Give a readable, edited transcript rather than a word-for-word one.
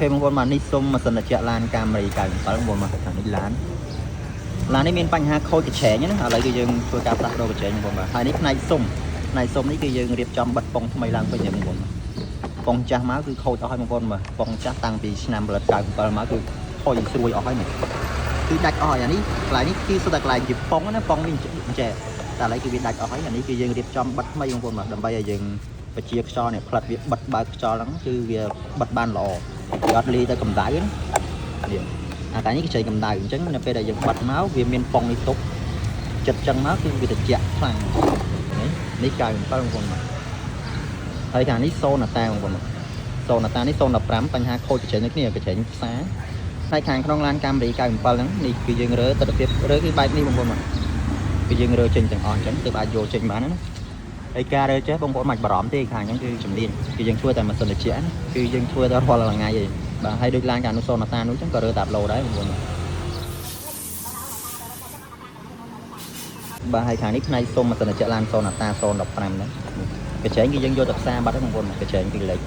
ពេលបងប្អូនបាទនេះសុំម៉ាស៊ីនត្រជាក់ឡានកាមេរី97បងប្អូនបាទខាងនេះឡានឡាននេះមានបញ្ហាខូចកញ្ឆែងណាឥឡូវគឺយើងធ្វើការផ្លាស់ប្ដូរកញ្ឆែងបងប្អូនបាទហើយនេះផ្នែកសុំផ្នែកសុំនេះគឺយើងរៀបចំបិទប៉ុងថ្មីឡើងវិញបងប្អូនបាទប៉ុងចាស់មកគឺខូចអស់ហើយបងប្អូនបាទប៉ុងចាស់តាំងពីឆ្នាំផលិត97មកគឺខូចស្រួយអស់ហើយនេះគឺដាច់អស់ហើយអានេះកន្លែងនេះគឺសុទ្ធតែកន្លែងជាប៉ុងណាប៉ុងនេះអញ្ចេះតែឥឡូវគឺវាដាច់អស់ហើយអានេះគឺយើងរៀបចំបិទថ្មីបងប្អូនបាទដើម្បីឲ្យយើងបជាខ្យល់នេះផ្លិតវាបិទបើកខ្យល់ហ្នឹងគឺវាបិទបានល្អវាអត់លីទៅកម្ដៅណានេះអាតែនេះគឺចៃកម្ដៅអញ្ចឹងនៅពេលដែលយើងបិទមកវាមានប៉ុងនេះទុកចិត្តចឹងមកគឺវាត្រជាក់ខ្លាំងនេះនេះ97បងប្អូនបាទហើយខាងនេះសូណាតាបងប្អូនបាទសូណាតានេះ015បញ្ហាខូចកញ្ច្រែងដូចគ្នាកញ្ច្រែងផ្សារហើយខាងក្នុងឡានកាមេរី97ហ្នឹងនេះគឺយើងរើទស្សនភាពរើគឺបែបនេះបងប្អូនបាទគឺយើងរើចេញទាំងអស់អញ្ចឹងទើបអាចយកចេញបានណាហើយការរើចេះបងប្អូនមិនបារម្ភទេខាងហ្នឹងគឺជំនាញគឺយើងធ្វើតែម៉ាស៊ីនត្រជាក់ណាគឺយើងធ្វើតែរាល់ថ្ងៃឯងបាទហើយដូចឡានកាលនោះសូណាតានោះអញ្ចឹងក៏រើតាប់ឡូដែរបងប្អូនបាទបាទហើយខាងនេះផ្នែកសុំម៉ាស៊ីនត្រជាក់ឡានសូណាតា015ហ្នឹងកញ្ច្រែងគឺយើងយកទៅផ្សារបាត់ហើយបងប្អូនកញ្ច្រែងគឺលេខ